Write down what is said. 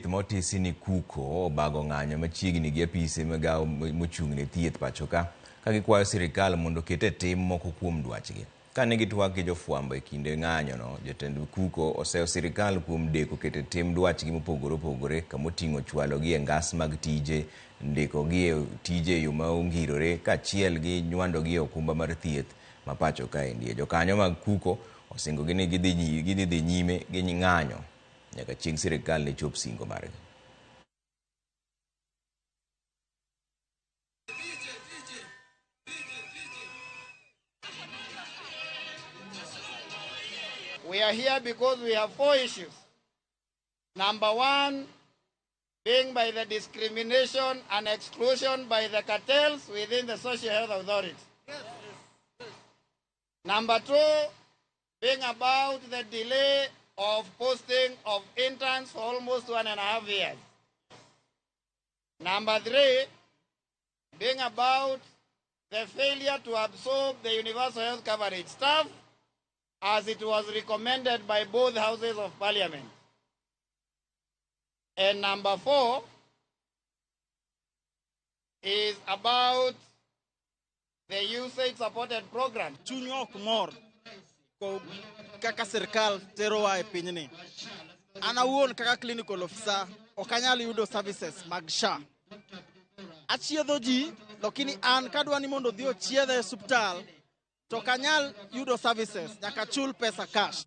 thieth motisi ni KUCO obago ng'anyo machiegni gi apise migawo mochung' ne thieth pachoka ka gikwayo sirikal mondo oket e tim moko kuom dwachgi. Kane gitwak gi jofwambo e kinde ng'anyono, jotend KUCO oseyo sirikal kuom deko keto e tim dwachgi mopogore opogore kamoting'o chwalogi e ngas mag tije, ndikogi e tije e yo ma ongirore kaachiel gi nywandogi e okumba mar thieth ma pacho kaendi. Jokanyo mag KUCO osingogi ni gidhi dhi nyime gi ng'anyo nyaka chieng' sirikal ne chop singo margi. We are here because we have four issues. Number one, being by the discrimination and exclusion by the cartels within the Social Health Authority. Number two, being about the delay of posting of interns for almost 1.5 years. Number three, being about the failure to absorb the universal health coverage staff as it was recommended by both houses of parliament. And number four is about the USAID supported program. Chunywa ok mor ko kaka sirkal terowa e pinyni. An awuon kaka clinical officer ok anyal yudo services mag SHA. Achiedho ji, lakini an kadwa ni mondo odhi ochiedha e osiptal to ok anyal yudo services, nyaka chul pesa cash.